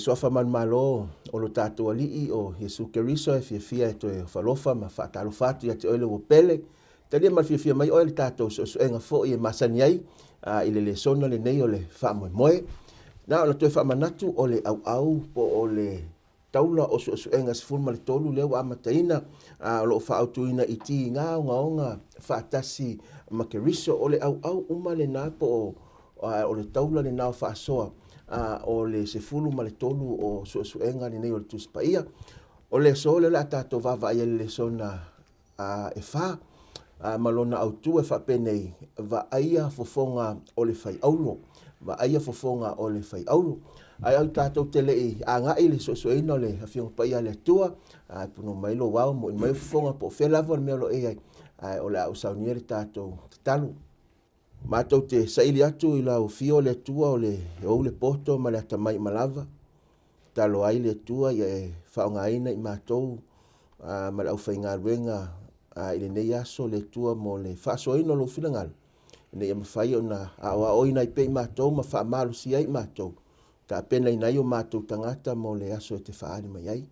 Suafa manumalo o lo tatou Alii o Iesu Keriso e fiafia e toe ofo alofa ma faatalofa atu ia te oe le ua pele. Talia ma le fiafia mai oe le tatou suesuega foi e masani ai i le lesona lenei o le faamoemoe. Na ona toe faamanatu o le auau po o le taula o suesuega 13 lea ua amataina, o lo o faaautuina i tiga ogaoga faatasi ma Keriso. O le auau uma lena po o le taula lena o faasoa o le 13 o suesuega lenei o le Tusi Paia. O le aso lea o le a tatou vaavaai ai i le lesona e 4 ma lona autu e faapenei, vaaia fofoga o le faiauro. Vaaia fofoga o le faiauro. Ae au tatou te le i agai i le suesueina o le Afioga Paia a le Atua, e punou mai lou ao, mo'i mai fofoga po o fea lava le mea o lo o e i ai, ae o le a ou saunia le tatou tatalo. Matou te saili atu i lau afio le Atua o le ou le poto ma le atamai uma lava. Tatalo ai le Atua ia e faaaogaina i matou ma le aufaigaluega i lenei aso le Atua mo le faasoaina o lou finagalo, ina ia mafai ona aoaoina ai pea i matou ma faamalosia ai i matou, tapenaina ai o matou tagata mo le aso e te faaali mai ai.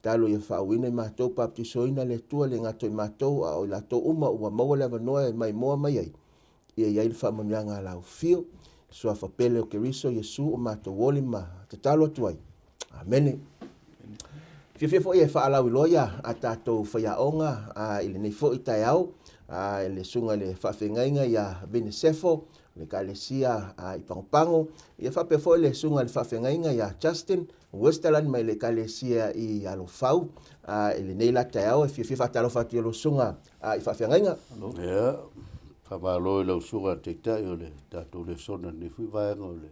Tatalo ia faauuina i matou, baptisoina le Atua, le gata i matou, a o i latou uma ua maua le avanoa e maimoa mai ai, ia i ai le faamanuiaga a lau afio, suafa pele o Keriso Iesu o matou oli ma tatalo atu ai. Amene. Fiafia foi e faalauiloa ia a tatou faiaoga i lenei foi taeao, le susuga i le faafeagaiga ia Vinesefo, le Ekalesia i Pagopago, ia faapea foi le susuga i le faafeagaiga ia Justin Westerland mai le Ekalesia i Alofau i lenei la taeao. E fiafia faatalofa atu i lau susuga i faafeagaiga. Ia, faamalo i lau susuga i le Taitai o le tatou lesona i lenei foi vaega o le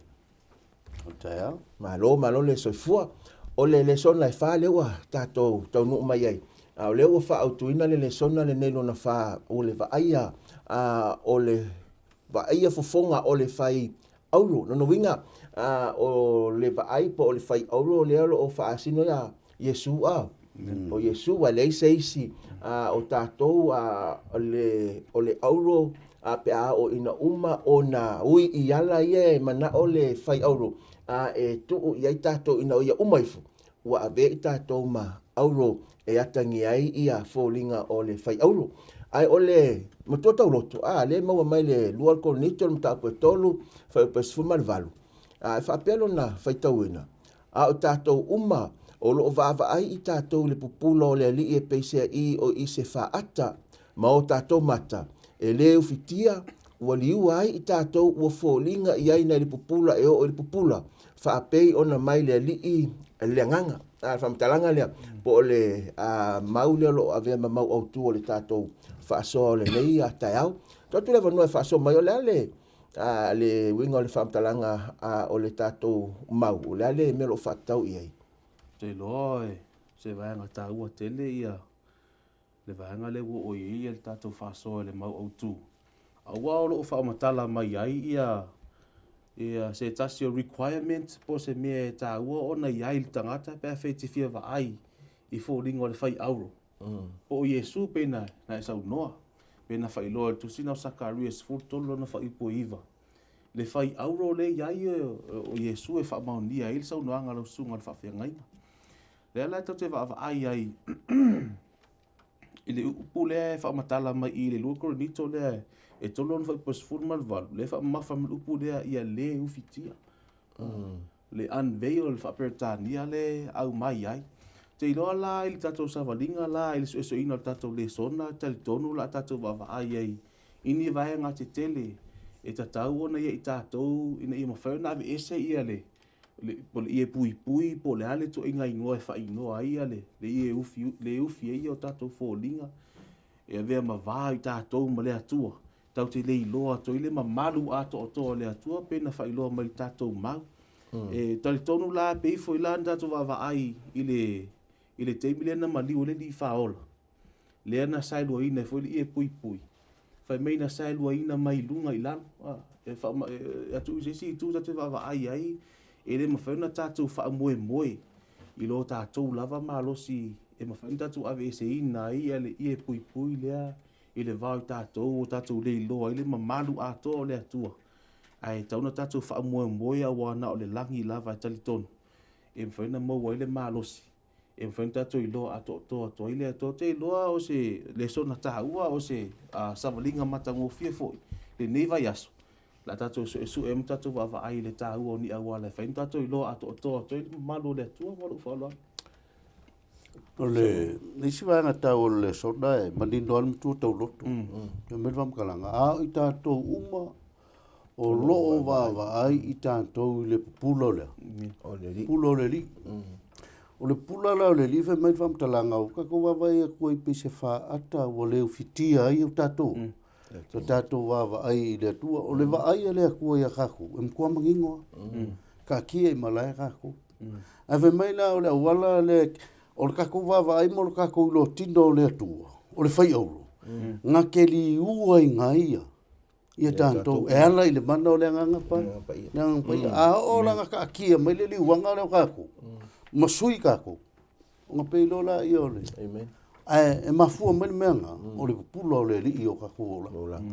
taeao. Malo, malo le soifua. O le lesona e 4 lea ua tatou taunuu mai ai, a o lea ua faaautuina le lesona lenei lona 4, o le vaaia, o le vaaia fofoga o le fai auro. Lona uiga, o le vaai po o le fai auro lea o lo o faasino ia Iesu, o Iesu, ua leai se isi o tatou o le auro pe a oo ina uma ona ui i ala ia e manao le fai auro e tuu i ai tatou ina ia uma ifo, ua avea i tatou ma auro e atagia ai ia foliga o le fai auro. Ae o le matua tauloto, lea e maua mai le 2 Korinito, le mataupu e 3, fuaiupu e 18, e faapea lona faitauina, a o tatou uma o lo o vaavaai i tatou i le pupula o le Alii e peiseai o i se faata ma o tatou mata, e le ufitia, ua liua ai i tatou ua foliga i ai nai le pupula e oo i le pupula, faapei ona mai le Alii le agaga. Le faamatalaga lea, po o le mau lea o lo o avea ma mau autu o le tatou faasoa o lenei taeao. Tuu atu le avanoa e faasoa mai, o le a le le uiga o le faamatalaga o le tatou mau, o le a le mea o lo o faatatau i ai? Ou te iloa se vaega taua tele ia le vaega lea ua oo i ai le tatou faasoa i le mau autu, aua o lo o faamatala mai ai ia se tasi o requirement po o se mea e taua ona i ai le tagata pe afai e te fia vaai i foliga o le fai auro. Po o Iesu pei na e saunoa, pei na faailoa i le tusina o Sakaria 13 lona fuaiupu e 9. Le fai auro lea e i ai o Iesu e faamaonia ai le saunoaga a lau susuga i le faafeagaiga. Lea la tatou te vaavaai ai i le upu lea e faamatala mai i le 2 Korinito lea e 3 lona fuaiupu 18, lea e faamamafa mai le upu lea ia le ufitia. Le unveil le faa-Peretania le aumai ai. Te iloa la i le tatou savaliga la i le suesueina o le tatou lesona, talitonu la tatou vaavaai ai i ni vaega tetele e tatau ona ia i tatou ina ia mafai ona aveese ia le po o le ie puipui po o le a le ituaiga igoa e faaigoa ai ia le ie ufi, le ufi ai ia o tatou foliga e avea ma va i tatou ma le Atua. Tatou te le iloa atu ai le mamalu atoatoa o le Atua pei ona faailoa mai i le tatou mau. E talitonu la pei foi la na tatou vaavaai i le taimi lea na maliu ai le Alii Faaola, lea na saeluaina ai foi le ie puipui, fai mai na saeluaina mai luga i lalo. E atu i se isi itu tatou te vaavaai ai, e le mafai ona tatou faamoemoe i lo tatou lava malosi e mafai ona tatou aveeseina ai le ie puipui lea i le va o tatou ua tatou le iloa ai le mamalu atoa o le Atua. Ae tatau ona tatou faamoemoe aua na o le lagi lava e talitonu. e mafai ona maua ai le malosi e mafai ona tatou iloa atoatoa atu ai le Atua. Ou te iloa o se lesona taua, o se savaliga matagofie foi lenei vaiaso, o le a tatou suesue ai ma tatou vaavaai i le taua o ni auala e fai ona tatou iloa atoatoa atu ai le mamalu o le Atua. Ma lou faaaloalo. O le isi vaega taua o le lesona e manino lava le matua tauloto. Fai mai le faamatalaga, a o i tatou uma o lo o vaavaai i tatou i le pupula o le a? O le Alii. Pula o le Alii. O le pula la o le Alii fai mai le faamatalaga, ua tatou vaavaai atu ai pei se faata ua le ufitia ai o tatou. Lo tatou vaavaai i le Atua. O le vaai a le Atua ia tatou, e matua manino lava. Taatia i malae tatou. Ae fai mai la o le auala lea, o le tatou vaavaai ma le tatou ilotino o le Atua, o le faiauro, na te liua ai na ia ia tatou e ala i le mana o le Agaga Paia. Le Agaga Paia. A oo la na taatia mai le liuaga lea o tatou, ma sui tatou, ona pei loa laia o le... Amen. Ae e mafua mai le mea na, o le pupula o le Alii o tatou olaga.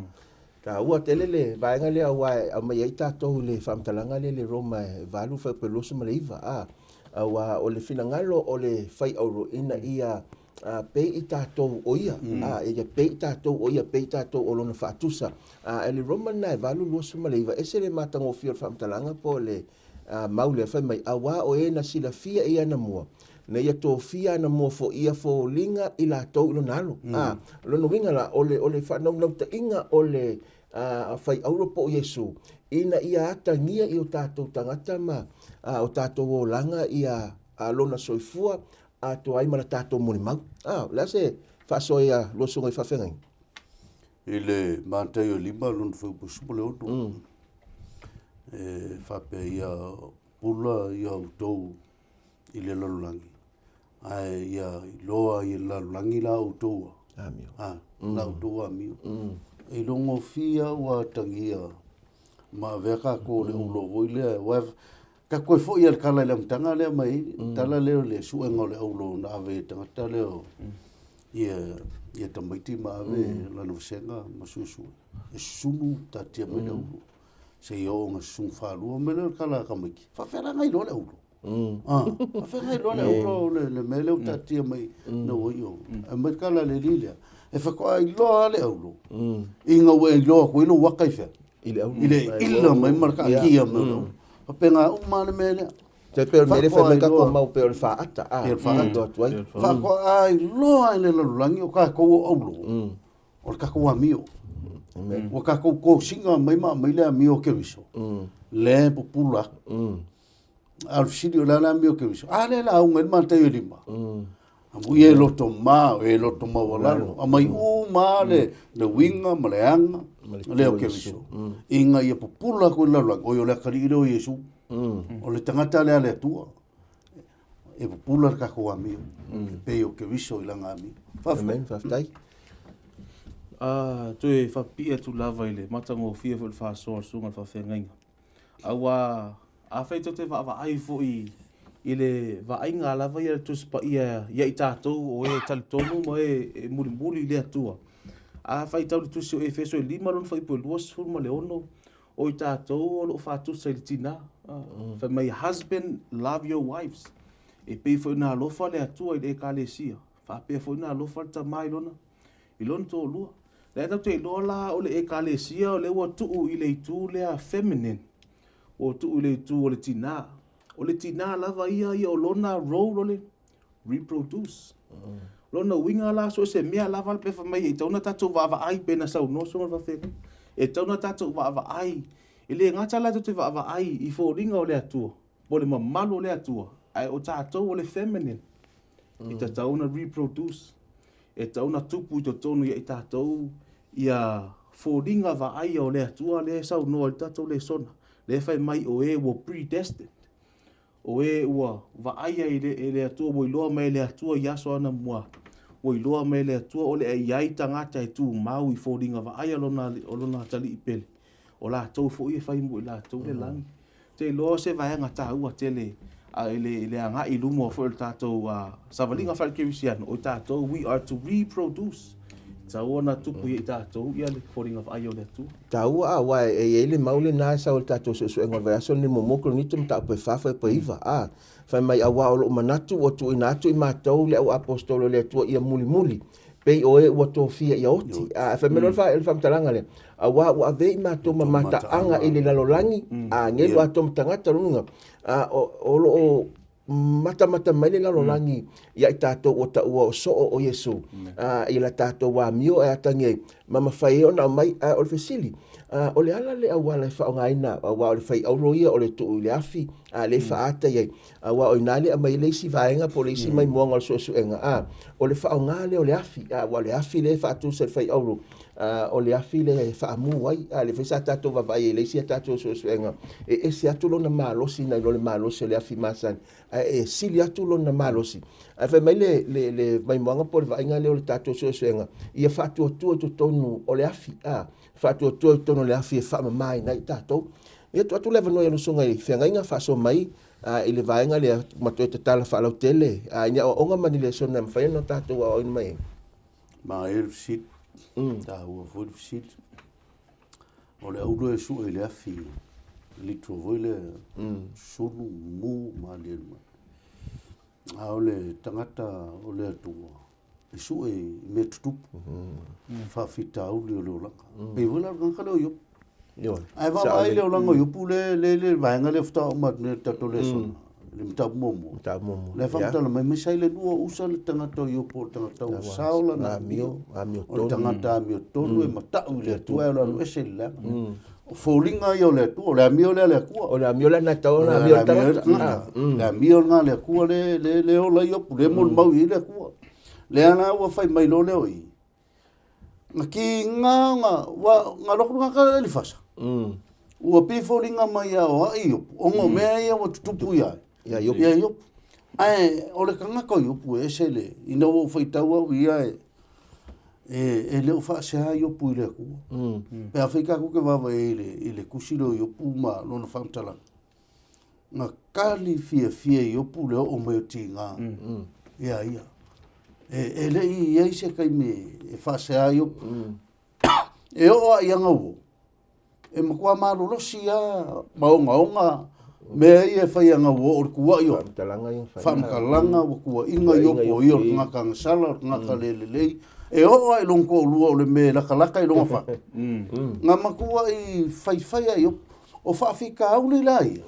Taua tele le vaega lea aua e aumai ai tatou i le faamatalaga lea i le Roma e 8 fuaiupu 29, a, aua o le finagalo o le faiauro ina ia pei i tatou o ia, a, ia pei i tatou o ia, pei i tatou o lona faatusa. A, e le Roma lena e 8 29, ese le matagofie o le faamatalaga po o le mau lea fai mai, auā o e na silafia e ia anamua, na ia tofia anamua foi ia foliga i latou i lona alo. A, o lona uiga la, o le, o le faanaunautai o le faiauro po o Iesu, ina ia atagia i o tatou tagata ma o tatou olaga ia lona soifua atoa ai ma la tatou molimau. A, o le a se faasoa ia lua susuga i faafeagaiga? I le Mataio 5 lona fuaiupu 16, e faapea ia pula ia outou i le lalolagi, ae ia iloa i le lalolagi la outou amio. A, la outou amio. E logofia ua atagia ma avea tatou o le ulo foi lea, aua tatou toe foi lava i le tala i le amataga lea mai ai, tala lea o le suega o le aulo na ave i le tagata lea o ia tamaiti ma ave lana vasega ma suesue. E susunu taatia mai le aulo seia oo ina susunu faalua mai lea o le tala a tamaiti. Faafefea la ona iloa le aulo? Faafefea ona iloa le aulo le mea lea ua taatia mai na ua i o. Aumai le tala a le alii lea, e faatoa iloa lava le aulo ina ua e iloa atu ai lou ata i fea? I le aulo. I le ila mai ma le taatia mai o le aulo. Faapena uma lava le mea lea. Tai pei o le mea lea fai mai tatou mau pei o le faata, a, Pei o le faata. atu ai. Faatoa iloa e le lalolagi o tatou o aulo, o le tatou amio. Ua tatou kosiga mai ma aumai le amio o Keriso, lea e pupula atu. A o le fesili, o le a le amio o Keriso? A lea e lauga ai le Mataio e 5. Amu ia e loto ma, e loto maualalo. Aumai uma lava le, le uiga ma le aga lea o Keriso. Ina ia pupula atu i le lalolagi, oi o le atalii lea o Iesu. O le tagata lea a le Atua. E pupula le tatou amio, e pei o Keriso i lana amio. Faafetai. Amen, faafetai. A, toe faapipii atu lava i le matagofie foi o le faasoa o le susuga i le faafeagaiga. Aua afai tou te vaavaai foi i le vaaiga lava ia a le Tusi Paia ia i tatou o e talitonu ma e e mulimuli i le Atua, a faitau le Tusi o Efeso e 5 lona fuaiupu e 26, o i tatou o lo o faatusa i le tinā. Fai mai, husband, love your wives. E pei foi ona alofa le Atua i le Ekalesia, faapea foi ona alofa le tama i lona i lona toalua. Lea tatou te iloa la o le Ekalesia o lea ua tuu i le itu lea feminine, ua tuu i le itu o le tinā. O le tinā lava ia ia o lona role o le reproduce. Lona uiga la so o se mea lava pe fai mai e tatau ona tatou vaavaai pei ona saunoa Susuga i le Faafeagaiga. E tatau ona tatou vaavaai, e le gata la tatou te vaavaai i foliga o le Atua, po o le mamalu o le Atua, ae o tatou o le feminine. E tatau ona reproduce, e tatau ona tupu i totonu ia i tatou ia foliga vaaia o le Atua lea e saunoa i le tatou lesona, lea e fai mai o e ua predestined, o e ua vaaia e le, e le Atua, ua iloa mai e le Atua i aso anamua, ua iloa mai e le Atua o le a i ai tagata e tumau i foliga vaaia lona, o lona atalii pele, o latou foi e fai mo i latou le lagi. Ou te iloa o se vaega taua tele i le, i le agai i luma foi o le tatou savaliga faale-kerisiano, o i tatou, we are to reproduce. E tatau ona tupu ia i tatou ia le foliga vaaia o le Atua. Taua a, aua e i ai le mau lena e sau i le tatou suesuega o le vaiaso lenei muamua Korinito mataupu e 4 fuaiupu e 9, a. Fai mai, Auā o loʻu manatu ua tuuina atu i matou le au aposetolo o le Atua ia mulimuli, pei o e ua tofia ia oti. A fai mai loa le faamatalaga lea, auā ua avea i matou ma mataaga i le lalolagi, agelu atoa ma tagata, lona uiga, o lo o matamata mai le lalolagi ia i tatou ua taua o soo o Iesu i la tatou amio e atagi ai, ma mafai ai ona aumai. Ae o le fesili, o le ala le auala e faaaogaina, aua o le fai auro ia o le tuu i le afi, a lea e faaata i ai, aua o i ina lea e aumai ai le isi vaega po o le isi maimoaga o le suesuega, a, o le faaaoga lea o le afi, a, aua o le afi lea e faatusa i le fai auro, a, o le afi lea e faamu ai, a, lea foi sa tatou vaavaai ai i le isi a tatou suesuega, e ese atu lona malosi nai lo le malosi o le afi masani, ae e sili atu lona malosi. Ae fai mai le, le, le maimoaga po o le vaaiga lea o le tatou suesuega, ia faatuatua i totonu o le afi, a, faatuatua i totonu o le afi e faamamaina ai tatou. Ia tuu atu le avanoa i lau susuga i feagaiga faasoa mai i le vaega lea ma toe tatala faalautele i ni aoaoga ma ni lesona e mafai ona tatou aoaoina mai ai. Manaia le fesili, taua foi le fesili. O le auro e sue i le afi, literal foi lea, sulu, mu, malie mai. A o le tagata o le Atua, e sue i mea tutupu, faafitauli o le olaga. Pei foi la o le tagata lea o Iopu. Ae vaavaai le olaga o Iopu le le le vaega lea faatoa uma atu nei le tatou lesona, le mataupu muamua. Mataupu muamua. Lea faamatala mai, mai sa i le lua o usa le tagata o Iopu o le tagata ua sao lana amio, o le tagata amiotonu e matau i le Atua ae alualu ese i le leaga. O foliga ia o le Atua, o le amio lea a le Atua. O le amio lea na tatau ona amio le tagata. Le amio lena a le Atua le le le ola ai Iopu, le molimau i ai le Atua. Lea la ua fai mai loa lea o i, Na kiga ona, ua, na alu atu le tagata lea i le fasa. Ua pei e foliga mai ia o ai Iopu, ona o mea ia ua tutupu ia ia Iopu. Ia Iopu. Ae o le tagata o Iopu e ese le, ina ua ou faitau au ia e, e, e le o faasea Iopu i le Atua. Pe afai tatou te vaavaai i le, i le tusi lea o Iopu ma lona faamatalaga, Na kali fiafia e Iopu le oo mai o tiga ia ia. E le i i ai se taimi e faasea ai Iopu. E oo lava i ana uo, e matua malolosi lava ma ogaoga mea ia e fai e ana uo o le tuuai o faamatalaga ua tuuaina Iopu o ia o le tagata agasala, o le tagata le lelei. E oo lava i lona toalua o le mea e latalata i lona fatu, na matuai faifai lava Iopu. O faafitauli la ia,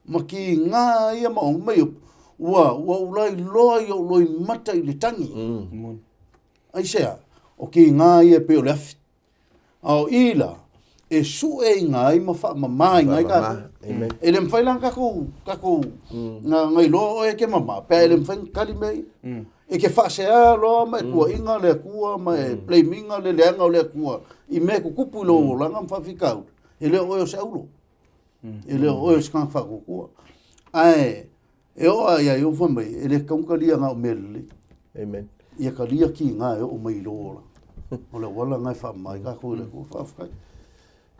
ma kiga ia ma oga mai ua, ua ou lailoa i ou loimata i le tagi. Aisea? O kiga ia e pei o le afi. A o i la, e sueina ai ma faamamaina ai tatou. E le mafai la ona tatou, tatou na, na iloa oe e te mama, pe a e le mafai ona tali mea ia. E te faasea loa ma e tuuaina le Atua ma e blame ina le leaga o le Atua i mea e tutupu i lou olaga ma faafitauli. E le o oe o se aulo. E le o oe o se tagata faatuatua. Ae e oo lava ia Iofa mai, e le tatau ona talia na o mea lelei. Amen. Ia talia kiga e oo mai i lou olaga. O le auala lena e faamama ai tatou i le Atua. Faafetai.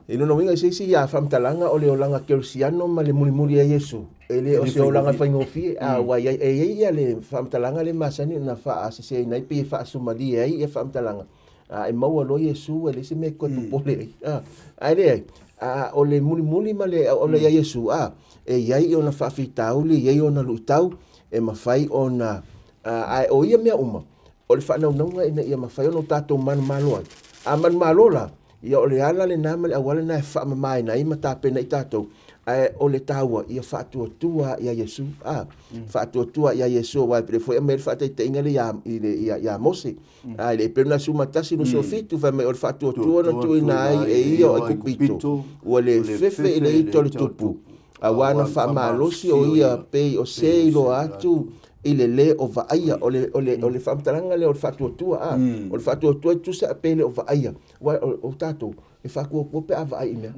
I lona uiga i se isi faamatalaga o le olaga kerisiano ma le mulimuli a Iesu, e le o se olaga faigofie, a ua i ai, e i ai ia le faamatalaga lea e masani ona faaseseina ai pei e faasumalie ai ia faamatalaga, A e maua loa Iesu, e leai se mea e toe popole ai. A, ae leai, a, o le mulimuli ma le auauna ia Iesu, a, e i ai ona faafitauli, e i ai ona luitau, e mafai ona, a, ae o ia mea uma, o le faanaunauga ina ia mafai ona o tatou manumalo ai. A manumalo la, ia o le ala lena ma le auala lena e faamamaina ai ma tapena ai tatou, ae o le taua, ia faatuatua ia Iesu, a, faatuatua ia Iesu, aua e pei foi e aumai le faataitaiga lea ia, ia, ia Mose, A e le i pei ona 11 27 fai mai o le faatuatua na tuuina ai e ia o Aikupito, ua le fefe i le ita o le tupu, auā na faamalosi o ia pei o se i loa atu i le lē o vaaia. O le, o le, o le faamatalaga lea o le faatuatua, a, o le faatuatua e tusa pe le o vaaia. Aua o tatou, e faatuatua pe a vaai i mea.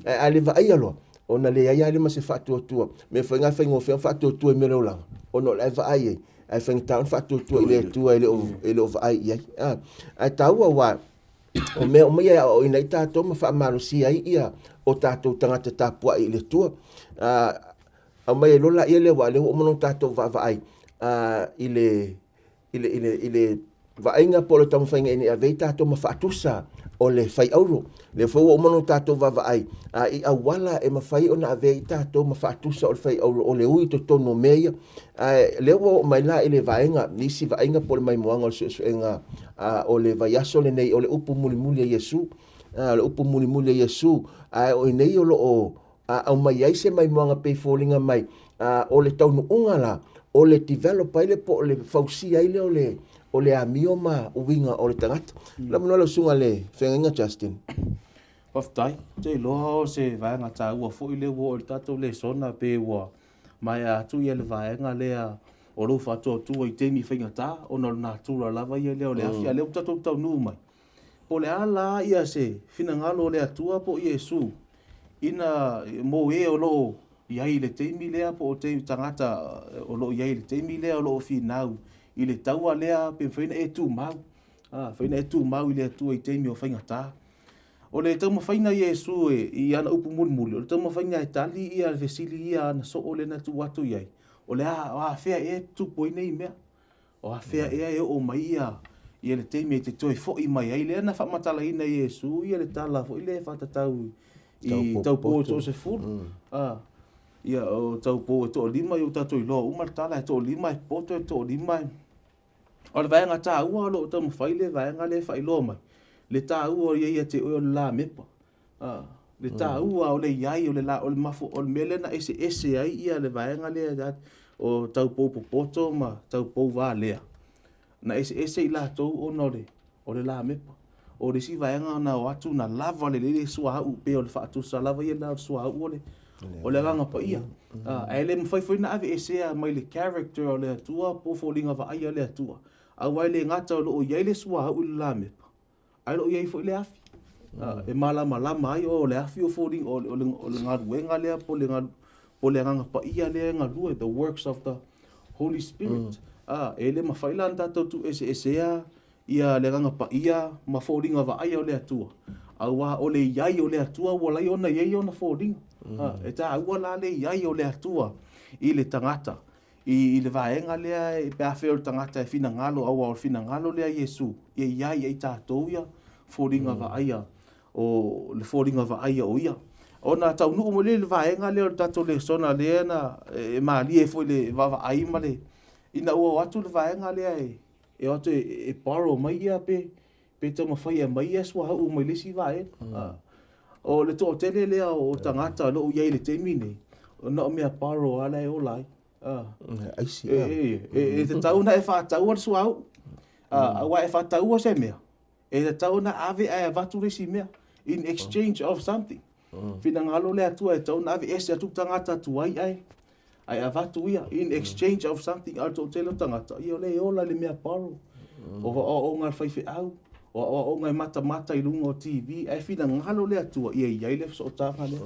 Ae a le vaaia loa, ona leai lava lea ma se faatuatua. Mea foi na e faigofie ona faatuatua i mea o le olaga, ona o la e vaai ai. Ae faigata ona faatuatua i le Atua e le o, e le o vaai i ai. A, ae taua aua o mea uma ia e aoaoina ai tatou ma faamalosia ai ia o tatou tagata tapuai i le Atua. A, aumai ai loa laia lea aua o lea ua uma ona tatou vaavaai a, i le, i le, i le, i le. vaaiga po o le taumafaiga ina ia ave ai tatou ma faatusa o le fai auro. Lea foi ua uma ona tatou vaavaai i auala e mafai ona ave ai tatou ma faatusa o le fai auro o le ui i totonu o mea ia. Ae lea ua oo mai la i le vaega, nisi vaaiga po o le maimoaga o le suesuega o le vaiaso lenei o le upu mulimuli a Iesu. O le upu mulimuli a Iesu, ae o i nei o lo o aumai ai se maimoaga pei foliga mai o le taunuuga la o le develop ai lea po o le fausia ai lea o le o le amio ma uiga o le tagata. La manoa lau susuga le feagaiga Justin. Faafetai. Ou te iloa o se vaega taua foi lea ua oo i le tatou lesona pe ua maea atu ia le vaega lea o lou faatuatua i taimi faigata ona o le natura lava ia lea o le afi, a o lea ua tatou taunuu mai. Po o le a la ia se finagalo o le Atua po o Iesu ina mo e o lo o i ai i le taimi lea po o tagata o lo o i ai i le taimi lea o lo o finau i le taua lea pe mafai ona e tumau, mafai ona e tumau i le Atua i taimi o faigata. O le taumafaiga a Iesu i ana upu mulimuli, o le taumafaiga e tali ia le fesili ia ana soo lea na tuu atu i ai, o le a, o afea ea e tutupu ai nei mea? O afea ea e oo mai ia ia le taimi e te toe foi mai ai? Lea na faamatalaina e Iesu ia le tala foi lea e faatatau i taupou e toasefulu. Ia, o taupou e toalima, ia ua tatou iloa uma le tala, e toalima e poto, e toalima e... O le vaega taua o lo o taumafai le vaega lea e faailoa mai, le taua o ia ia te oe o le lamepa. Le taua o le i ai o le la, o le mafo, o le mea lea na eseese ai ia le vaega lea o taupou popoto ma taupou valea, na eseese i latou ona o le, o le lamepa. O le isi vaega na o atu na lava lelei le suauu pei o le faatusa lava ia lena o le suauu o le, o le Agaga Paia. Ae le mafai foi ona aveesea mai le character o le Atua po o foliga vaaia o le Atua. Aua e le gata o lo o i ai le suauu i le lamepa, Ae o lo o i ai foi le afi e malamalama ai o le afi o foliga o le galuega lea po o le Agaga Paia lea e galue, the works of the Holy Spirit. E le mafai la ona tatou tuueseesea ia le Agaga Paia ma foliga vaaia o le Atua, aua o le i ai o le Atua ua ala ai ona i ai ona foliga. E taua la le i ai o le Atua i le tagata i le vaega lea pe afai o le tagata e finagalo, aua o le finagalo lea Iesu, ia i ai ia i tatou ia foliga vaaia o le foliga vaaia o ia. Ona taunuu mai lea i le vaega lea o le tatou lesona lea na e malie foi le vaavaai ma le ina ua o atu le vaega lea e o atu e borrow mai ia pe pe taumafai e aumai ia suauu mai le isi vaega. O le toatele lea o tagata o lo o i ai i le taimi nei, na o mea borrow lava la e ola ai. Aisi. E tatau ona e faataua le suauu. Aua e faataua se mea, e tatau ona ave ae avatu le isi mea in exchange of something. Finagalo le Atua e tatau ona aveese atu le tagata tuai ae ae avatu ia in exchange of something. A o le toatele o tagata, ia o lea e ola i le mea borrow. O aoaoga a le faifeau, o aoaoga e matamata i luga o TV, ae finagalo le Atua ia i ai le fesootaga lea.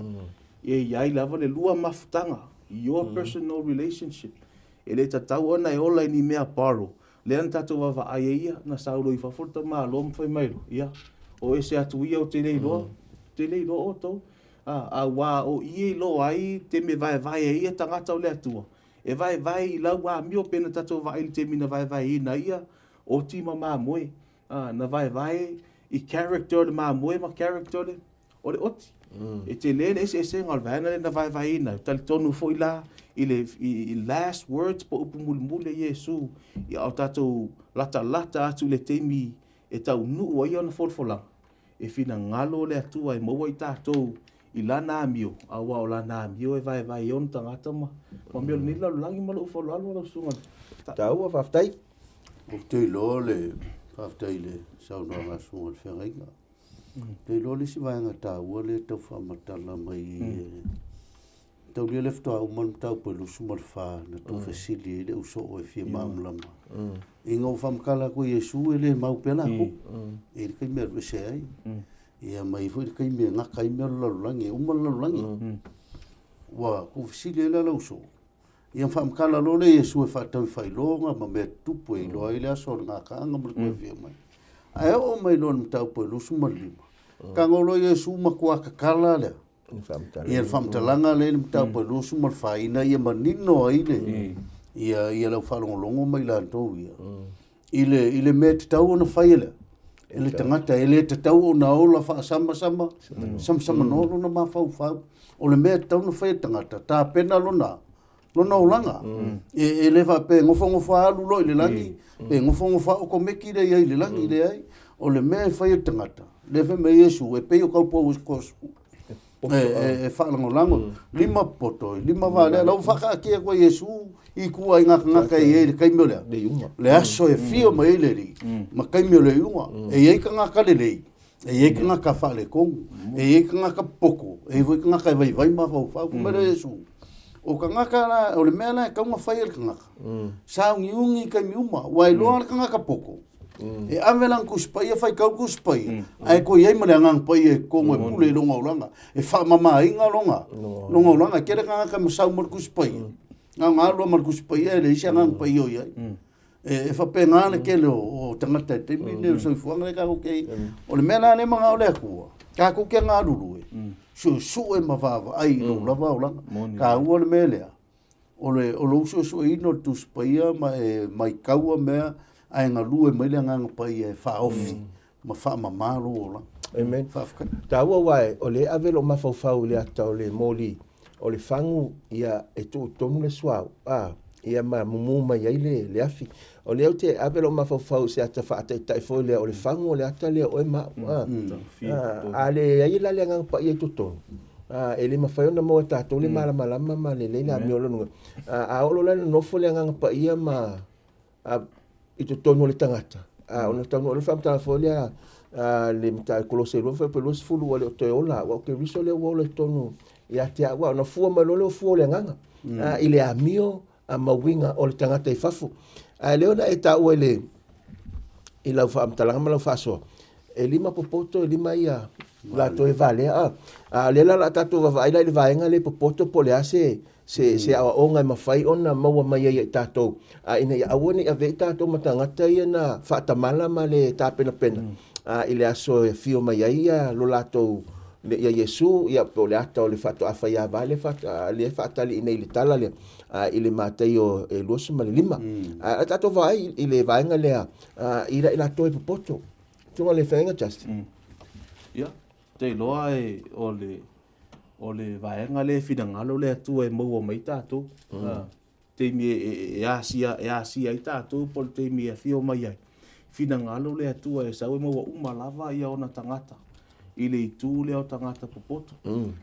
Ia i ai lava le lua mafutaga, your personal relationship. E le tatau ona e ola i ni mea borrow. Lea na tatou vaavaai ai ia, na sau loa i fafo le tamaloa ma fai mai loa, ia, o ese atu ia ou te le iloa, ou te le iloa outou. Aua o i e iloa ai taimi e vaevae ai ia tagata o le Atua, e vaevae i lau amio pei ona tatou vaai i le taimi na vaevaeina ai ia oti ma mamoe. Na vaevae i character o le mamoe ma character o le, o le oti. E tele le eseesega o le vaega lea na vaevaeina ai. Talitonu foi la i le i last words po o upu mulimuli a Iesu ia o tatou latalata atu i le taimi e taunuu ai ana folafolaga, E finagalo le Atua e maua i tatou i Lana amio, aua o Lana amio e vaevae ai ona tagata ma mea o lenei lalolagi ma lou faaaloalo lau susuga. Taua, faafetai. Ou te iloa le faafetai i le saunoaga a Susuga i le Feagaiga. Ou te iloa le isi vaega taua lea e tau faamatala mai Taulia le faatoa uma le mataupu e 24 na tuufesili ai le ausoo e fia malamalama. Ina ua faamatala atu e Iesu e le mau pea latou. E i ai le taimi e alu ese ai. Ia ma e i ai foi le taimi e gata ai mea o le lalolagi, e uma le lalolagi. Ua tuufesili ai la le ausoo. Ia ona faamatala loa lea e Iesu e faatatau i faailoga ma mea tutupu e iloa ai le aso o le gataaga ma le toe afio mai. Ae oo mai loa i le mataupu e 25, tago loa Iesu matua tatala lea. Ia le faamatalaga lea i le mataupu e 24 ina ia manino ai le ia ia lau faalogologo ma i latou ia. I le, i le mea e tatau ona fai e le, e le tagata, e le tatau ona ola faasamasama, samasamanoa lona mafaufau. O le mea e tatau ona fai e le tagata, tapena lona, lona olaga. E, e le faapea e nofonofo lava alu loa i le lagi, pe nofonofo lava okomeki lea i ai i le lagi, leai. O le mea e fai e le tagata, lea fai mai Iesu, e pei o kaupau e, e faalagolago, lima poto, lima valea, la ua faakaatia atu ai Iesu i ituaiga tagata e i ai i le taimi o le a? Le aso e fia mai ai le Alii, ma taimi o le iuga. E i ai tagata lelei, e i ai tagata faaletonu, e i ai tagata popoto, e i ai foi tagata e vaivai mafaufau. Fai mai lea o Iesu, o tagata la, o le mea la e tatau ona fai e le tagata, sauniuni i taimi uma, aua e iloa le tagata poto, E ave lana Tusi Paia, faitau le Tusi Paia, ae toe i ai ma le Agaga Paia i totonu e pule i lona olaga, e faamamaina lona, lona olaga. E tele tagata e masau ma le Tusi Paia, na ona alu lava ma le Tusi Paia e leai se Agaga Paia o i ai. E, e faapena le tele o, o tagata i le taimi lenei o le soifuaga lea tatou te i ai. O le mea la lea e manao le Atua, tatou te galulue, suesue ma vaavaai i lou lava olaga. Taua le mea lea. O le, o lou suesueina o le Tusi Paia ma e maitaua mea ae galue mai le Agaga Paia e faaofi ma faamama lou olaga. Amen. Faafetai. Taua aua o lea e ave lou mafaufau i le ata o le moli o le fagu ia e tuu i totonu le suauu a ia ma mumu mai ai le, le afi. O lea ou te ave lou mafaufau i se ata faataitai foi lea o le fagu o le ata lea o oe ma au a. A leai la le Agaga Paia i totonu, e le mafai ona maua e tatou le malamalama ma lelei le amio lona. A oo loa la ina nofo le Agaga Paia ma i totonu o le tagata, ona taunuu loa le faamatalaga foi lea a le Matai Kolose 2 fuaiupu 20, ua le o toe ola au, a o Keriso lea ua ola i totonu ia te au, ona fua mai loa lea o fua o le Agaga i le amio ma uiga o le tagata i fafo. Ae lea ona e taua i le i lau faamatalaga ma lau faasoa, e lima popoto, e lima ia latou e valea. A, a lea la o le a tatou vaavaai la i le vaega lea popoto po o le a se se se aoaoga e mafai ona maua mai ai e i tatou, a ina ia aua ne i avea i tatou ma tagata ia na faatamala ma le tapenapena a, i le aso e afio mai ai ia lo latou ia Iesu, ia po o le ata o le faatoa faiava lea lea e faatali i inei i le tala lea i le Mataio e 25. Ae o tatou vaai i le vaega lea i la i latou e popoto. Tunga le feagaiga Justin. Ia, te iloa e o le o le vaega lea e finagalo le Atua e maua mai tatou. Taimi e, e, e asia e asia ai tatou po o le taimi e afio mai ai. Finagalo le Atua e sau e maua uma lava ia ona tagata i le itu lea o tagata popoto.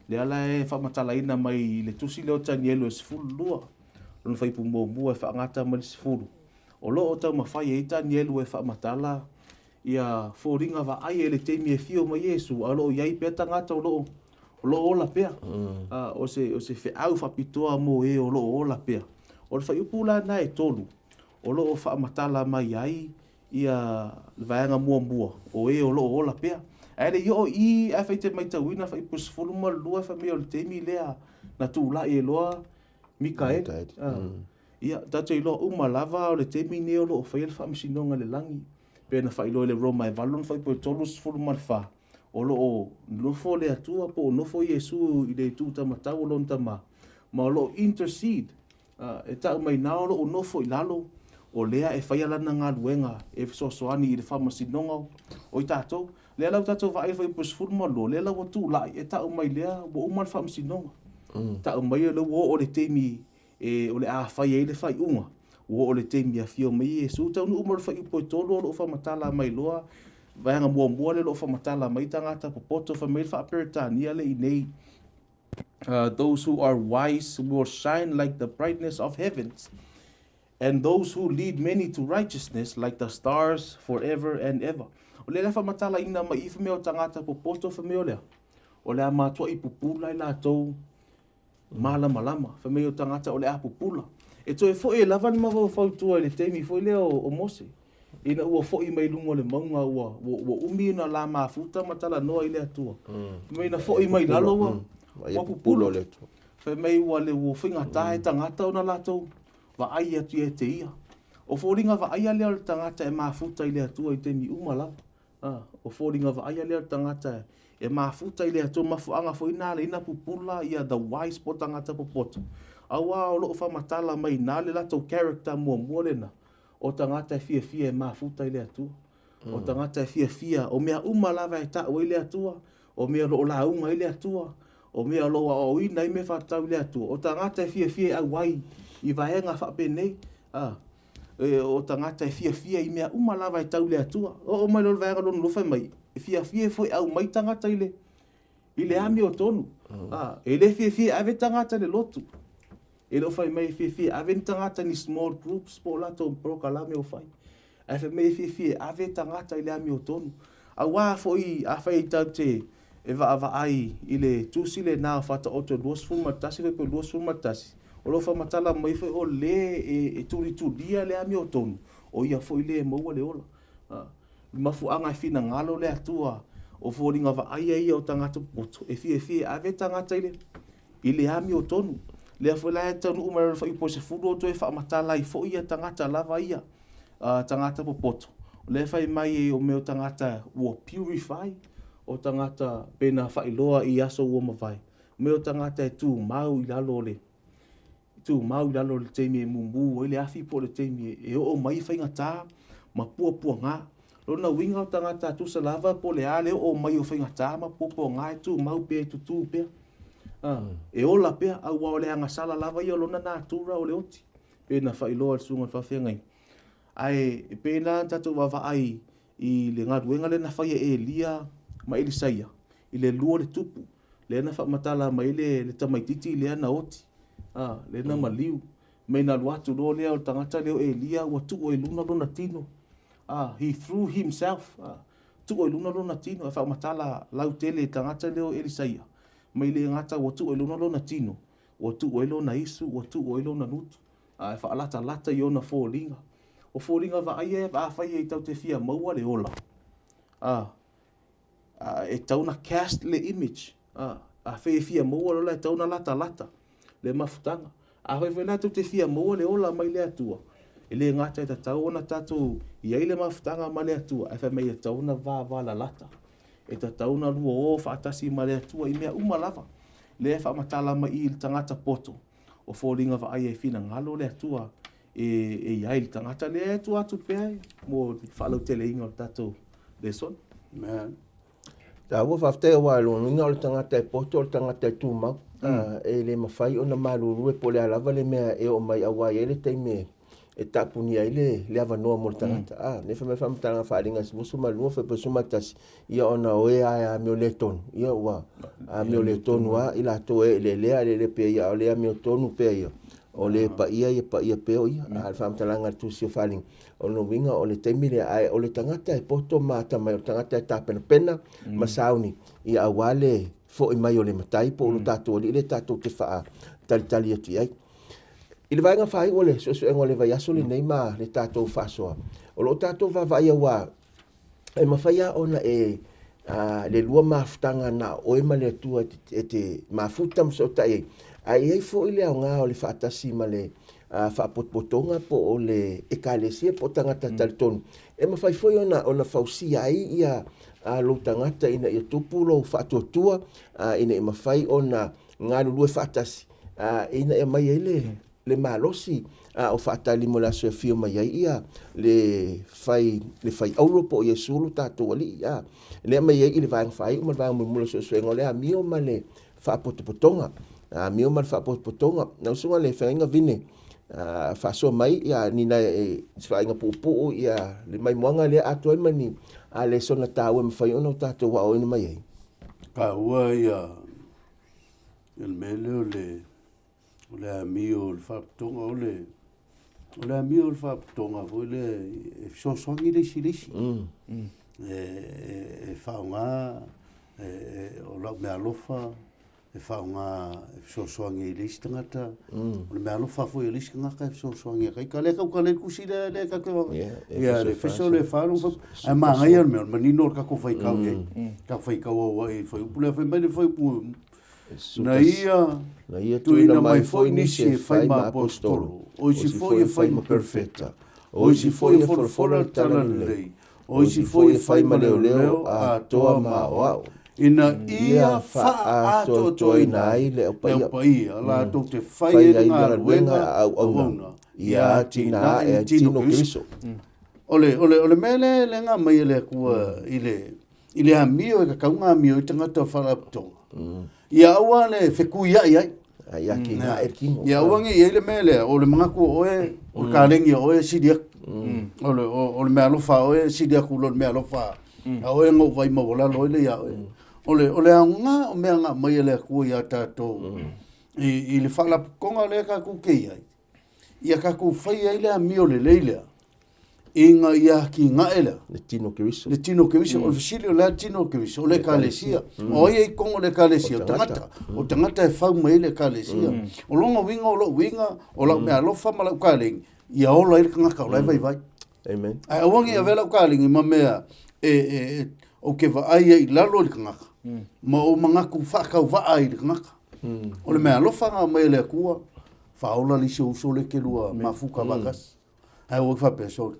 Lea la e faamatalaina mai i le tusi lea o Tanielu e 12, lona fuaiupu muamua e faagata mai le 10. O lo o taumafai ai Tanielu e faamatala ia foliga vaaia i le taimi e afio mai Iesu, a o lo o i ai pea tagata o lo o o lo o ola pea. O se, o se feau faapitoa mo e o lo o ola pea. O le fuaiupu la lena e tolu, o lo o faamatala mai ai ia le vaega muamua o e o lo o ola pea. Ae le i oo i i, afai e te maitauina fuaiupu 12 fai mai o le taimi lea na tulai ai loa Mikaele. Ia, tatou te iloa uma lava o le taimi lenei o lo o faia le faamasinoga i le lagi, pei ona faailoa i le Roma e 8 lona fuaiupu e 34, o lo o nofo le Atua po o nofo Iesu i le itu taumatau o lona Tama, ma o lo o intercede E tau mai na o loo nofo i lalo, o lea e faia lana galuega e fesoasoani i le faamasinoga o i tatou. Lea la ua tatou vaai i le fuaiupu 12, lea la ua tulai e tau mai lea ua uma le faamasinoga. Tau mai o lea ua oo le taimi e o le a fai ai le faaiuga, ua oo le taimi e afio mai ai Iesu. Taunuu mai le fuaiupu e 3 o lo o faamatala mai loa vaega muamua lea o lo o faamatala mai tagata popoto fai mai le faa-Peretania lea i inei Those who are wise will shine like the brightness of heavens, and those who lead many to righteousness like the stars forever and ever. O lea la faamatalaina mai i mea o tagata popoto fai mai o lea, o le a matuai pupula i latou malamalama, fai mai o tagata o le a pupula. E toe foi ai lava le mafaufau i tua i le taimi foi lea o Mose. Ina ua foi mai luga o le mauga ua, ua, ua umi ona la mafuta ma talanoa i le Atua. Fai mai na foi mai lalo ua, ua pupula. Fai mai ua le ua faigata e tagata ona latou vaai atu ia te ia. O foliga vaaia lea o le tagata e mafuta i le Atua i taimi uma lava. A, o foliga vaaia lea o le tagata e mafuta i le Atua, mafuaaga foi na ala ai ona pupula ia the wise po o tagata popoto. Aua o lo o faamatala mai i ina le latou character muamua lena. O tagata e fiafia e mafuta i le Atua. O tagata e fiafia, o mea uma lava e ta'u ai le Atua, o mea o lo o lauga ai le Atua, o mea o lo o aoaoina ai mea faatatau i le Atua, o tagata e fiafia e auai i vaega faapenei, a, e, o tagata e fiafia i mea uma lava e tau i le Atua. Oo mai loa i le vaega lona lua fai mai, e fiafia foi e aumai tagata i le, i le amiotonu. A, e le fiafia e ave tagata i le lotu. E le o fai mai e fiafia e ave ni tagata i ni small groups po o latou polokalame o fai. Ae fai mai e fiafia e ave tagata i le amiotonu. Aua foi afai tatou te e vaavaai i le tusi lena o Faataoto 21 fuaiupu 21, o lo o faamatala mai foi o le e tulitulia le amiotonu, o ia foi le e maua le ola. Le mafuaaga e finagalo le Atua o foliga vaaia ia o tagata popoto, e fiafia e ave tagata i le i le amiotonu. Lea foi la e taunuu mai le fuaiupu 10 o toe faamatala ai foi ia tagata lava ia, tagata popoto. O lea e fai mai o mea o tagata ua purify, o tagata pei ona faailoa i aso ua mavae, o mea o tagata e tumau i lalo o le tumau i lalo o le taimi e mumu ai le afi po o le taimi e oo mai faigata ma puapuaga. Lona uiga o tagata tusa lava po o le a le oo mai o faigata ma puapuaga e tumau pea e tutū pea. E ola pea, aua o le agasala lava ia o lona natura o le oti, pei ona faailoa e le susuga i le faafeagaiga. Ae e pei la ona tatou vaavaai i le galuega lea na faia e Elia ma Elisaia i le lua o le tupu, lea na faamatala mai ai le tamaitiiti lea na oti, lea na maliu, mai na alu atu loa lea o le tagata lea o Elia ua tuu ai i luna lona tino. He threw himself, tuu ai i luna lona tino, e faamatala lautele i le tagata lea o Elisaia, mai le gata ua tuu ai i luna lona tino, ua tuu ai lona isu, ua tuu ai lona nutu, a e faalatalata i ona foliga. O foliga vaaia afai e tatou te fia maua le ola, e tatau ona cast le image, afai e fia maua le ola e tatau ona latalata le mafutaga. Afai foi la tou te fia maua le ola mai le Atua, e le gata e tatau ona tatou i ai le mafutaga ma le Atua, ae fai mai e tatau ona vavalalata, e tatau ona lua o faatasi ma le Atua i mea uma lava. Lea e faamatala mai i i le tagata poto, o foliga vaaia e finagalo le Atua e i ai le tagata lea e tua atu pea mo le faalauteleina o le tatou lesona. Amen. Taua faafetai aua o lona uiga o le tagata e poto o le tagata e tumau. E le mafai ona malulu e po o le a lava le mea e oo mai aua e i ai le taimi e taapunia ai le avanoa mo le tagata. Lea fai mai le faamatalaga faaaliga 12 fuaiupu 11, ia ona o e lava e amio le tonu, ia ua amio le tonu lava i latou e eleelea, eleele pea ia, a o le amio tonu pea ia, o le paia ia paia pea o ia. A o le faamatalaga a le Tusi o Faaaliga, o lona uiga o le taimi lea, ae o le tagata e poto ma atamai, o le tagata e tapenapena ma sauni, ia aua le foi mai o le matai po o lo tatou alii lea tatou te faatalitali atu i ai. I le vaega faaiu o le suesuega o le vaiaso lenei ma le tatou faasoa, o lo o tatou vaavaai aua e mafai lava ona e le lua mafutaga na o oe ma le Atua e te mafuta ma fesootai ai, ae i ai foi le aoga o le faatasi ma le faapotopotoga po o le ekalesia po o tagata talitonu e mafai foi ona fausia ai ia lou tagata ina ia tupu lou faatuatua ina ia mafai ona galulue faatasi ina ia aumai ai le malosi o faatali mo le aso e afio mai ai ia le fai le fai auro po o Iesu lo tatou Alii. Lea aumai ai i le vaega faaiu ma le vaega mulimuli o le suesuega o le amio ma le faapotopotoga. Amio ma le faapotopotoga. Lau Susuga i le Feagaiga Vine, faasoa mai ia ni nai se vaaiga puupuu ia le maimoaga lea atoa ai ma ni lesona taua e mafai ona o tatou aoaoina mai ai. Taua ia le mea lea o le O le amio o le faapitoga, o le, o le amio o le faapitoga foi lea e fesoasoani le isi i le isi. E, e, e faaaoga e, e, o lau meaalofa e faaaoga e fesoasoani i le isi tagata. O le meaalofa foi a le isi tagata e fesoasoani atu ai. Ka lea tau tala ai le tusi lea, lea tatou te Ia, le Efeso le fa lona fai, ae manaia le mea, o le manino o le tatou faitau i ai. Tatou faitau auai i le fuaiupu lea, fai mai le fuaiupu Na ia Na ia tuuina mai foi nisi e fai ma aposetolo, o isi foi e fai ma perofeta, o isi foi e folafola le talalelei, o isi foi e fai ma leoleo atoa ma aoao. Ina ia faaatoatoaina ai le aupaia latou te fai ai le galuega a auauna, ia atinae le tino Keriso. O le, o le, o le mea lea lea na aumai e le Atua i le, i le amio e tatau ona amio ai tagata o faalapotopotoga, ia aua le fetuiai ai. A ia atinae le tino. Ia aua ne i i ai le mea lea, o le manatu o oe, o le kalegi a oe e sili atu. O le, o, o le meaalofa a oe e sili atu i lo le meaalofa a oe na ou vaai maualalo ai lea ia oe. O le, o le aoga o mea na aumai e le Atua ia tatou i le faalapotopotoga lea tatou te i ai, ia tatou fai ai le amio lelei lea, ina ia atinae lea. Le tino Keriso. Le tino Keriso. O le fesili o le a le tino Keriso? O le ekalesia. O ai e i totonu o le ekalesia? O tagata. O tagata e fau mai ai le ekalesia. O lona uiga o lou uiga, o lau meaalofa ma lau kalegi, ia ola ai le tagata o la e vaivai. Amen. Ae aua ne i avea lau kalegi ma mea e, e, e, ou te vaai ai i lalo i le tagata, ma ou manatu faatauvaa i le tagata. O le meaalofa na aumai e le Atua, faaola le isi ou uso lea e te lua mafuta faatasi. Ae ua faapea, sorry,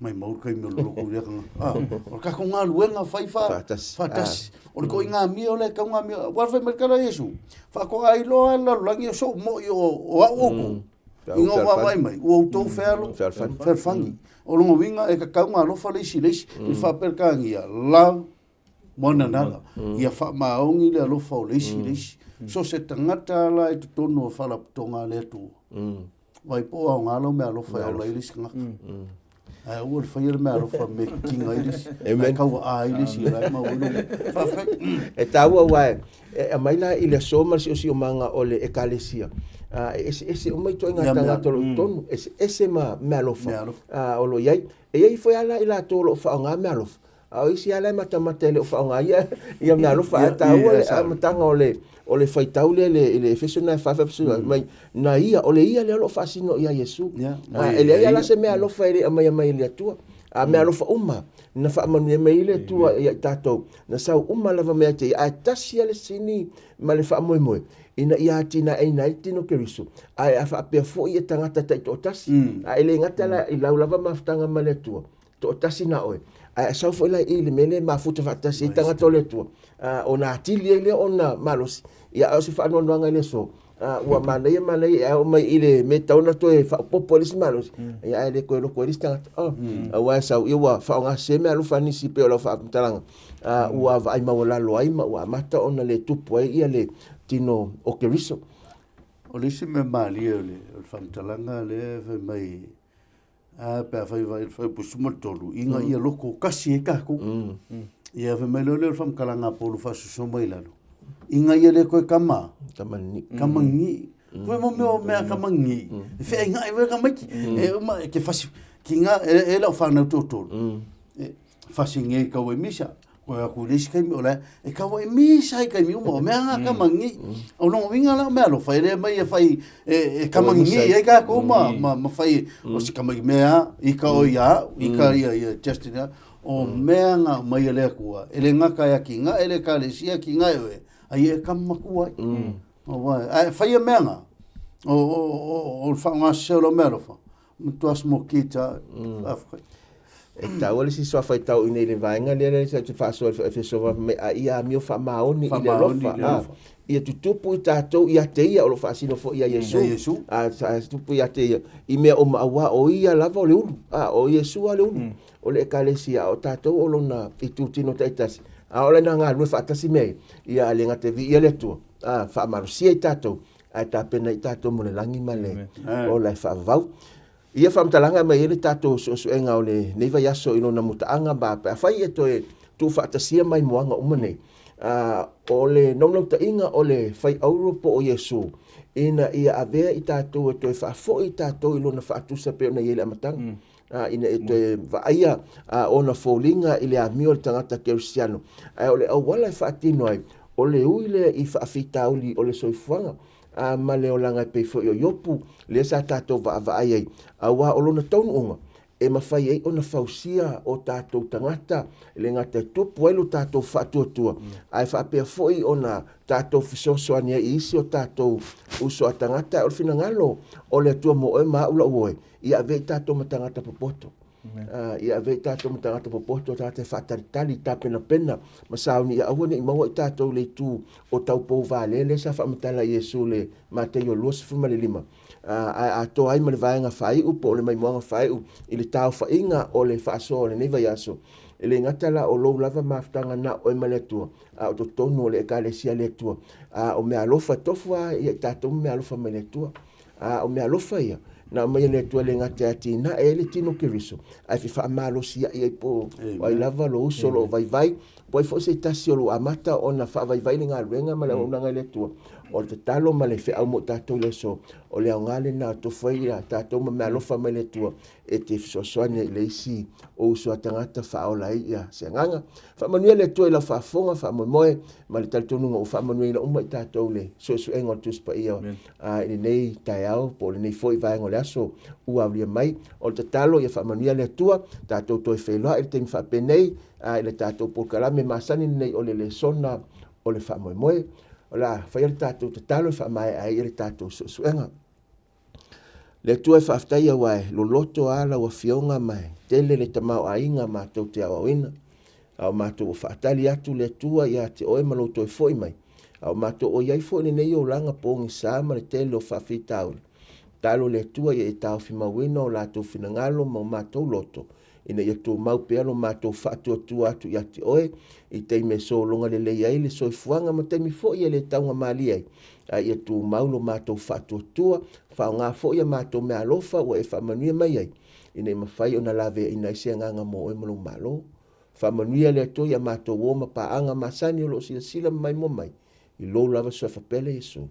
maimau le taimi o le lotu i lea tagata. Ah, o le tatou galuega fai fa, Faatasi. faatasi. O le ituaiga amio lea e tatau ona amio. Aua fai mai le tala a Iesu, faatoa iloa lava le lalolagi o sou moi o, o au outou. Ina ua vaavaai mai, ua outou fealo, Fealofani. fealofani. O lona uiga e tatau ona alofa le isi i le isi. I le faa-Peretania, love one another. Ia faamaoni le alofa o le isi i le isi. So se tagata la i totonu o faalapotopotoga a le Atua, Vai po o aoga lau meaalofa e ola ai le isi tagata. Ae aua le faia le meaalofa me kiga ai le isi. Amen. Ae tauaa ai le isi la e maua ai lou. Faafetai. E taua aua e aumai la i le aso ma le siosiomaga o le Ekalesia, e eseese uma ituaiga tagata o lo o i totonu, eseese ma meaalofa o lo o i ai. E i ai foi lava la i latou o lo o faaaoga meaalofa, A o isi lava la e matamata e le o faaaoga ia, ia meaalofa, ae taua le amataga o le, o le faitau lea i le Efeso na e 4 mai, na ia, o le ia lea o lo o faasino ia Iesu. E leai lava la se meaalofa e le aumaia mai e le Atua. A meaalofa uma na faamanuia mai ai le Atua ia i tatou, na sau uma lava mai ia te ia, ae tasi lava le sini ma le faamoemoe, ina ia atinaeina ai le tino Keriso, ae a faapea foi ia tagata taitoatasi. Ae le gata la i lau lava mafutaga ma le Atua, toatasi na oe, ae sau foi la i i le mea lea e mafuta faatasi ai tagata o le Atua, ona atili ai lea ona malosi. Ia, a o se faanoanoaga i le aso, ua manaia manaia e ao mai i le mea e tatau ona toe faaopoopo ai le isi malosi, ia ae le toe loto ai le isi tagata. Oh, aua e sau, ia ua faaaoga sese meaalofa a nisi pei o lau faamatalaga, ua vaai maualalo ai ma ua amata ona le tupu ai ia le tino o Keriso. O le isi mea malie o le faamatalaga lea e fai mai, A pe afai vai le fuaiupu 13, ina ia loko kasi ai tatou. Ia fai mai loa lea o le faamatalaga a Paulo faasoso mai i lalo, ina ia le toe kama, Kama nini. Koe mo mea o mea kama nini, e feaiga'i foi tamaiti. E uma e te fasi, ki nga, e lau whanau tōtolu. E, fasi ngei kau e misa. Koe aku i le isi taimi o la e kau e misa ai taimi uma o mea nga kamangi. O lona uiga la o mea alofa e le mai e fai e kamangi ai kākou ma ma fai o se kamangi mea i ka o ia i ka ia ia Justin ia o mea nga mai e le Atua e le gata e aki nga e le ekalesia ki nga e oe ai e kama matua ai. O wa ae fai e mea nga o o o o le faaaoga sese o lau mea alofa Matua smokita, faafetai. E taua le isi suafa i tau i nei le vaega lea lea sa te faasoa i le Efeso mai a ia amio faamaoni i le alofa. A, ia tutupu i tatou ia te ia o lo o faasino foi ia Iesu. Ia Iesu. A, sa tutupu ia te ia i mea uma aua o ia lava o le ulu. A, o Iesu lava le ulu. O le ekalesia, a o tatou o lona itutino taitasi. A o le na galulue faatasi mea ia, ia a le gata e viia le Atua, a, faamalosia i tatou ae tapena i tatou mo le lagi ma le ola e faavavau. Ia faamatalaga mai ai le tatou suesuega o lenei vaiaso i lona mutaaga ma pe afai e toe tuufaatasia maimoaga uma nei, o le naunautaiga o le fai auro po o Iesu ina ia avea i tatou e toe faafoi i tatou i lona faatusa pei ona i ai i le amataga, ina ia toe vaaia ona foliga i le amio o le tagata kerisiano. Ae o le auala e faatino ai, o le ui lea i faafitauli o le soifuaga ma le olaga e pei foi o Iopu, lea sa tatou vaavaai ai, aua o lona taunuuga e mafai ai ona fausia o tatou tagata, e le gata e tupu ai lo tatou faatuatua, ae faapea foi ona tatou fesoasoani ai i isi o tatou uso a tagata. O le finagalo o le Atua mo oe ma au lau oe, ia avea i tatou ma tagata popoto. Ia avea i tatou ma tagata popoto, tagata e faatalitali, tapenapena ma sauni ia aua ne i maua i tatou le itu o taupou valea lea sa faamatala e Iesu i le Mataio 25, ae atoa ai ma le vaega faaiu po o le maimoaga faaiu i le taofaiga o le faasoa o lenei vaiaso. E le gata la o lou lava mafutaga na o oe ma le Atua, a o totonu o le Ekalesia a le Atua. A o meaalofa e tofu lava ia i tatou ma meaalofa mai le Atua. A o meaalofa ia, na aumai e le Atua e le gata e atinae ai le tino o Keriso, ae fia faamalosiai ai po o ai lava lou uso o lo o vaivai, po o ai foi se tasi o lo o amata ona faavaivai le galuega ma le auaunaga i le Atua. O le tatalo ma le feau mo i tatou i le aso, o le aoga lena e tofu ai i tatou ma meaalofa mai le Atua e te fesoasoani ai i le isi o uso a tagata faaola ai ia se agaga. Faamanuia le Atua i lau faafofoga, faamoemoe ma le talitonuga ua faamanuiaina uma i tatou le suesuega o le Tusi Paia i lenei taeao po o lenei foi vaega o le aso ua aulia mai. O le tatalo ia faamanuia le Atua, tatou toe feiloai i le taimi faapenei i le tatou polokalame masani lenei o le lesona o le faamoemoe. O le a faia le tatou tatalo e faamaea ai le tatou suesuega. Le Atua e faafetai aua e loloto lava lau Afioga ma e tele le tamaoaiga matou te aoaoina. A o matou ua faatali atu le Atua ia te oe ma lou toe foi mai. A o matou o i ai foi i lenei olaga pogisa ma le tele o faafitauli. Tatalo le Atua ia e taofimauina o latou finagalo ma o matou loto ina ia tumau pea lo matou faatuatua atu ia te oe i taimi e sologa lelei ai le soifuaga ma taimi foi e le taugamalie ai, a ia tumau lo matou faatuatua, faaaoga foi a matou meaalofa ua e faamanuia mai ai, ina ia mafai ona laveaiina ai se agaga mo oe ma lou Malo. Faamanuia le Atua i a matou uo ma paaga masani o lo o silasila ma maimoa mai, i lou lava Suafa Pele Iesu.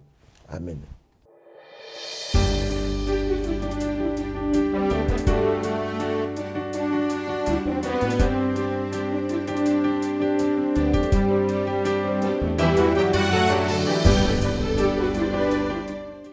Amene.